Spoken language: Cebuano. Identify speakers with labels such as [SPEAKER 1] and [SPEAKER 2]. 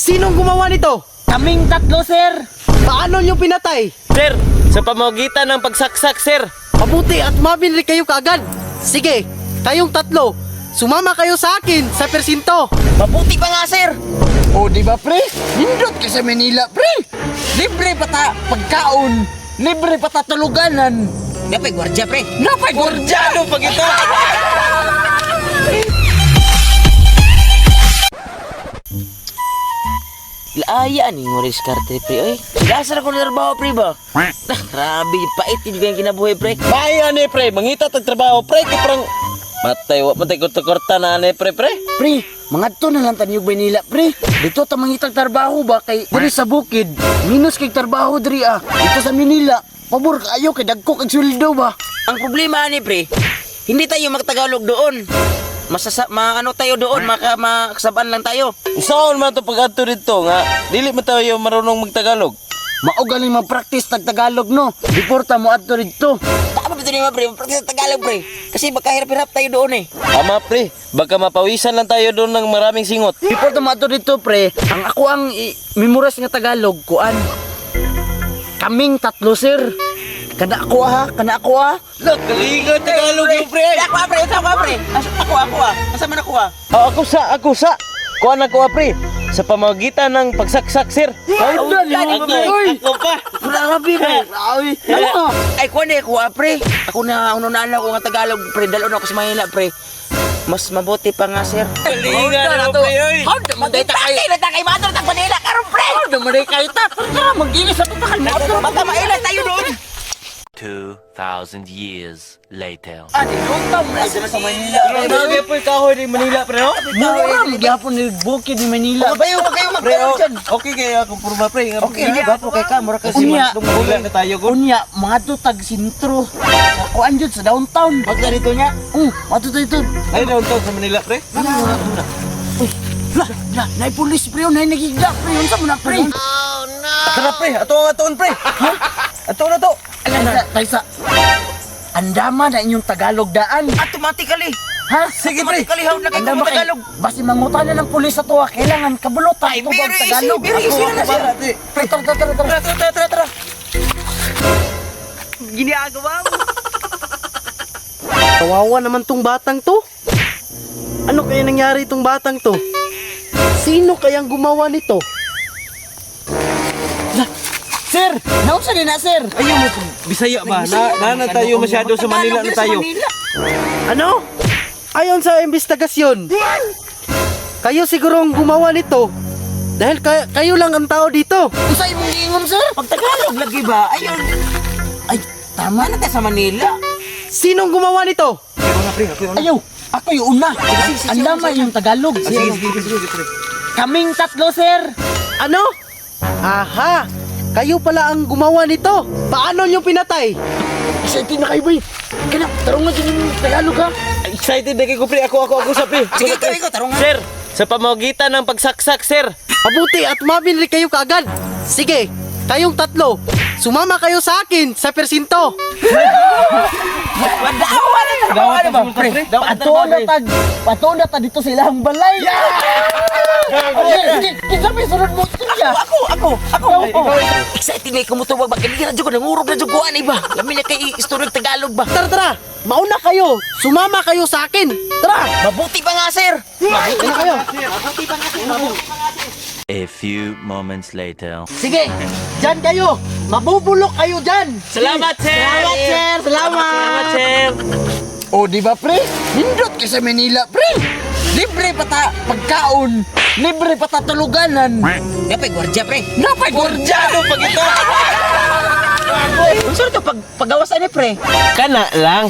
[SPEAKER 1] Sinong gumawa nito?
[SPEAKER 2] Kaming tatlo, sir.
[SPEAKER 1] Paano nyo pinatay?
[SPEAKER 3] Sir, sa pamamagitan ng pagsaksak, sir.
[SPEAKER 1] Mabuti at mabinri kayo kaagad. Sige, kayong tatlo, sumama kayo sa akin sa persinto.
[SPEAKER 2] Mabuti pa nga, sir.
[SPEAKER 4] O, di ba, pre? Nindot ka sa Manila, pre. Libre pa ta pagkaon. Libre pa ta tuluganan.
[SPEAKER 2] Napay gwardiya, pre.
[SPEAKER 4] Napay
[SPEAKER 3] Gordyado pag ito.
[SPEAKER 2] Laaya ni mo diskarte, pre, oy. Gasa na ko ng trabaho, pre, ba? Ah, grabe, pait yun kayong kinabuhi, pre.
[SPEAKER 3] Maayo ani pre, mangita tag trabaho pre, kay parang matay wa matay korta-korta na ani pre pre.
[SPEAKER 4] Pre, mangadto na lang taniyog Manila, pre. Dito ta mangitag trabaho ba kay diri sa bukid. Minus kay trabaho diri ah. Dito sa Manila, pabor kaayo kay dagko kag sweldo ba.
[SPEAKER 2] Ang problema ni pre, hindi tayo magtagalog doon. Masasa, maano tayo doon, maka, makasabaan lang tayo.
[SPEAKER 3] Usaon man to pag-adto didto nga dili man tayo marunong magtagalog.
[SPEAKER 4] Mao galing mag-practice tag Tagalog no. Before ta mo adto didto.
[SPEAKER 2] Tama ba ito naman, pre? Practice sa Tagalog, pre. Kasi magkahirap-hirap tayo doon, eh.
[SPEAKER 3] Ama pre, baka mapawisan lang tayo doon ng maraming singot.
[SPEAKER 4] Before ta mo adto didto, pre, ang ako ang memorize nga Tagalog kuan. Kaming tatlo, sir. Kana ako ha, kana ako ha.
[SPEAKER 3] Galingan Tagalog yung pre.
[SPEAKER 2] Ako, ah, pre. Ako, ah, pre. Ako, ako, ah. Asa man ako, ah.
[SPEAKER 3] Oh, ako sa, ako sa. Kuan ako ah, pre. Sa pamamagitan ng pagsaksak, sir.
[SPEAKER 4] Ako,
[SPEAKER 3] Ako, ako pa.
[SPEAKER 2] Grabe, pre.
[SPEAKER 4] Grabe. Ano?
[SPEAKER 2] Ay, kuha na, kuha, pre. Ako na, ano na ko nga Tagalog, pre. Dalon ako sa Manila, pre. Mas mabuti pa nga, sir.
[SPEAKER 3] Galingan mo pre, oy.
[SPEAKER 4] How the man ta kay?
[SPEAKER 2] na tayo, maadto na Manila, karon, pre.
[SPEAKER 4] How the man kay ta? Tara, mag-inis sa tutakal mo.
[SPEAKER 2] Baka maila tayo doon.
[SPEAKER 5] 2,000 years later.
[SPEAKER 4] Ah, dito mo na sila sa Manila.
[SPEAKER 3] Grabe po yung kahoy ni Manila pre, no?
[SPEAKER 4] Mura magyapon ni bukid ni Manila.
[SPEAKER 2] Kayo, wag kayo
[SPEAKER 3] Pre, oh, okay kayo akong purma pre.
[SPEAKER 2] Okay, ba po kay ka, mura kasi
[SPEAKER 4] Unya.
[SPEAKER 3] Manila na tayo gud.
[SPEAKER 4] Unya, mga to tag sentro. Sa kuan jud sa downtown.
[SPEAKER 2] Magda dito niya.
[SPEAKER 4] Mga to dito.
[SPEAKER 3] Ay downtown sa Manila pre.
[SPEAKER 4] Uy, la, la, nay pulis pre, nay nagigda pre, unsa mo na pre?
[SPEAKER 3] Tara pre, ato ang atoon pre. Ha? Ato na to.
[SPEAKER 4] Taysa, taysa. Andama na inyong Tagalog daan.
[SPEAKER 2] Automatically.
[SPEAKER 4] Ha?
[SPEAKER 3] Sige pre.
[SPEAKER 2] Automatically, how na kayo
[SPEAKER 4] Andama kay,
[SPEAKER 2] Tagalog.
[SPEAKER 4] basi mangutan na ng pulis sa tuwa, kailangan kabulutan
[SPEAKER 2] Ay,
[SPEAKER 4] tubag
[SPEAKER 2] very easy,
[SPEAKER 4] Tagalog.
[SPEAKER 2] very easy na na, sir.
[SPEAKER 4] Pre, tara, tara, tara, tara.
[SPEAKER 2] Tara, tara, tara, tara.
[SPEAKER 1] Kawawa naman tong batang to. Ano kaya nangyari itong batang to? Sino kayang gumawa nito?
[SPEAKER 4] Sir, naunsa din na, sir?
[SPEAKER 3] Ayaw mo Bisaya ba? Na, na, na tayo masyado sa Manila na tayo.
[SPEAKER 1] Ano? Ayon sa investigasyon, kayo siguro ang gumawa nito dahil kayo lang ang tao dito.
[SPEAKER 4] Unsa imong giingon, sir?
[SPEAKER 2] Pag Tagalog lagi ba? Ayun.
[SPEAKER 4] Ay, tama.
[SPEAKER 2] Ano tayo sa Manila?
[SPEAKER 1] Sinong gumawa nito?
[SPEAKER 4] Ayaw, ako yung una. Andama yung Tagalog.
[SPEAKER 3] Sige, sige, sige, pre.
[SPEAKER 4] Kaming tatlo, sir.
[SPEAKER 1] Ano? Aha! Kayo pala ang gumawa nito. Paano nyo pinatay?
[SPEAKER 4] Excited na kayo, boy. Kaya, tarong nga yung Tagalog, ha?
[SPEAKER 3] Excited na kayo pre. Ako, ako, ako sa pre. Ako
[SPEAKER 2] Sige,
[SPEAKER 3] sa, pre.
[SPEAKER 2] ikaw, ikaw, tarong nga.
[SPEAKER 3] Sir, sa pamamagitan ng pagsaksak, sir.
[SPEAKER 1] Mabuti at mabinri kayo kaagad. Sige, kayong tatlo, sumama kayo sa akin sa persinto.
[SPEAKER 2] Wadawa na trabaho ano ba, pre?
[SPEAKER 4] Pato na tag, pato na ta dito sa ilang balay. Yeah! Sige, kinsa may sunod mo istorya?
[SPEAKER 2] Ako, ako, ako. Excited na kumutuwag ba? Kanina jud ko nangurog na jud ko ani ba? Lami na kay istorya Tagalog ba?
[SPEAKER 1] Tara, tara! Mauna kayo! Sumama kayo sa akin! Tara!
[SPEAKER 2] Mabuti pa nga, sir.
[SPEAKER 1] Mauna kayo!
[SPEAKER 5] A few moments later.
[SPEAKER 1] Sige, dyan kayo! Mabubulok kayo dyan!
[SPEAKER 3] Salamat, sir.
[SPEAKER 1] Salamat, sir! Salamat!
[SPEAKER 3] Salamat, sir.
[SPEAKER 4] O, di ba, pre? Nindot ka sa Manila, pre. Libre pa ta pagkaon. Libre pa ta tuluganan.
[SPEAKER 2] Napay gwardiya, pre.
[SPEAKER 4] Napay
[SPEAKER 3] Gordyado pag ito.
[SPEAKER 2] Unsa to pag pagawas ani, pre?
[SPEAKER 3] Kana lang.